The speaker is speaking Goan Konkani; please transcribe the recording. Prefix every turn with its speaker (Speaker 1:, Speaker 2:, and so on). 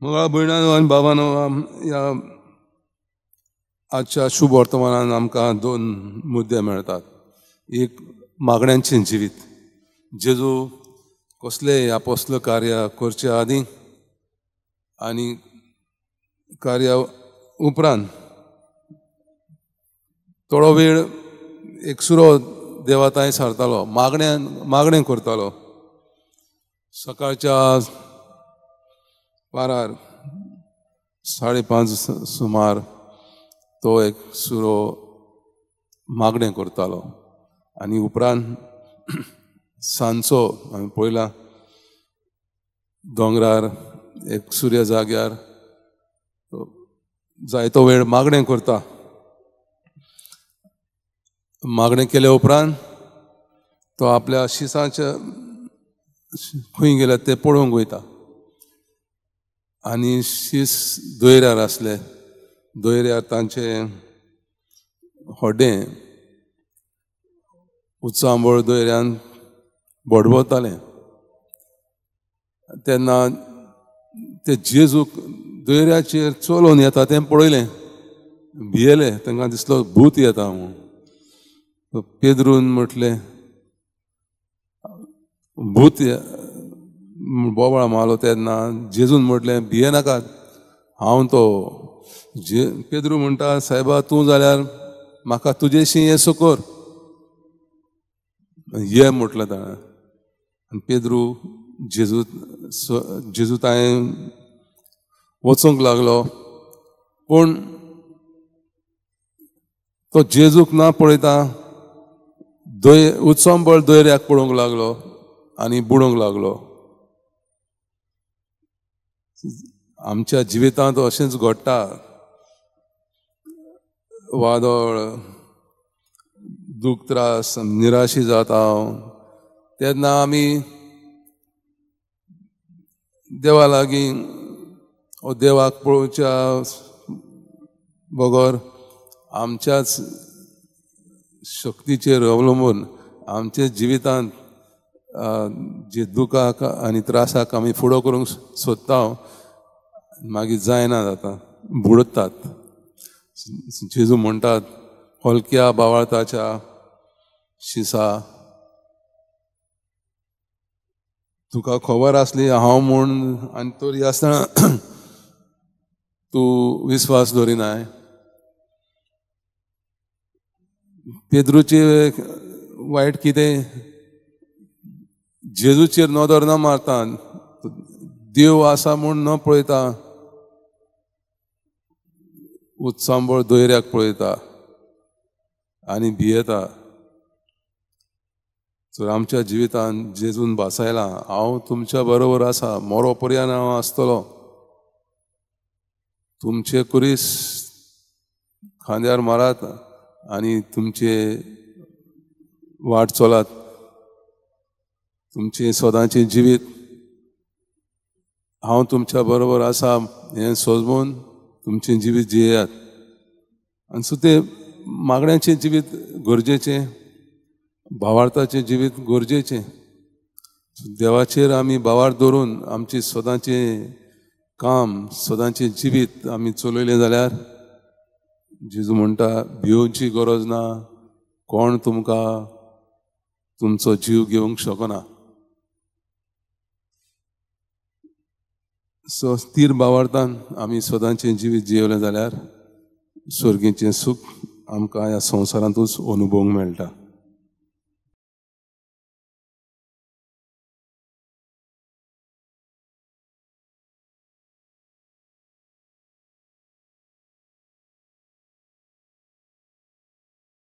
Speaker 1: मंगळा भयणानो आनी बाबानो, ह्या आजच्या शुभ वर्तमानान आमकां दोन मुद्दे मेळटात. एक, मागण्यांचें जिवीत. जेजू कसलेय आपोस्ल कार्य करचे आदीं आनी कार्या उपरांत थोडो वेळ एकसुरो देवा तांय सारतालो, मागणें करतालो. सकाळच्या पारार 5:30 सुमार तो एक सुरो मागणें करतालो आनी उपरांत सांजचो आमी पळयला दोंगरार एक सूर्य जाग्यार जायतो वेळ मागणें करता. मागणें केल्या उपरांत तो आपल्या शिसांच्या खंय गेल्या ते पळोवंक वयता आनी शीस दोयऱ्यार आसले. दोयऱ्यार तांचें होडें उचांबळ दोयऱ्यान बडबडतालें. तेन्ना ते जेजूक दोयऱ्याचेर चलोवन येता तें पळयलें, भियेले, तांकां दिसलो भूत येता म्हूण. पेद्रून म्हटलें भूत बोवाळ मारलो. तेन्ना जेजून म्हटलें भिये नाकात, हांव तो. पेद्रू म्हणटा, सायबा तूं जाल्यार म्हाका तुजेशी येसो कर, ये म्हटलें ताणें. आनी पेद्रू जेजू ताणें वचूंक लागलो, पूण तो जेजूक ना पळयता उचंबळ दोयऱ्याक पळोवंक लागलो आनी बुडूंक लागलो. आमच्या जिवितांत अशेंच घडटा. वादळ, दूख, त्रास, निराशी जाता तेन्ना आमी देवा लागीं ओ देवाक पळोवच्या बगर आमच्याच शक्तीचेर अवलंबून आमच्या जिवितांत जे दुखाक आनी त्रासाक आमी फुडो करूंक सोदता, मागीर जायना जाता, बुडतात. जेजू म्हणटात, हलक्या बावाळताच्या शिसा, तुका खबर आसली हांव म्हूण आनी तरी आसतना तूं विस्वास दवरिनाय. पेद्रूचे वायट कितें, जेजूचेर नदर न मारता, देव आसा म्हूण न पळयता, उचांबळ दोयऱ्याक पळयता आनी भियेता. तर आमच्या जिवितांत जेजून भासायला, हांव तुमच्या बरोबर आसा, मरो पर्यंत हांव आसतलो, तुमचे कुरीस खांद्यार मारात आनी तुमचे वाट चलात, तुमचें सदांचें जिवीत हांव तुमच्या बरोबर आसा हें सोजमून तुमचें जिवीत जियेयात. आनी सो तें मागण्याचें जिवीत गरजेचें, भावार्थाचें जिवीत गरजेचें. देवाचेर आमी भावार्थ दवरून आमचें सदांचें काम, सदांचें जिवीत आमी चलयलें जाल्यार जेजू म्हणटा भिवची गरज ना, कोण तुमकां तुमचो जीव घेवंक शकना. सो स्थीर भावार्थान आमी सदांचें जिवीत जियेवलें जाल्यार स्वर्गीचें सूख आमकां ह्या संवसारांतूच अनुभवूंक मेळटा.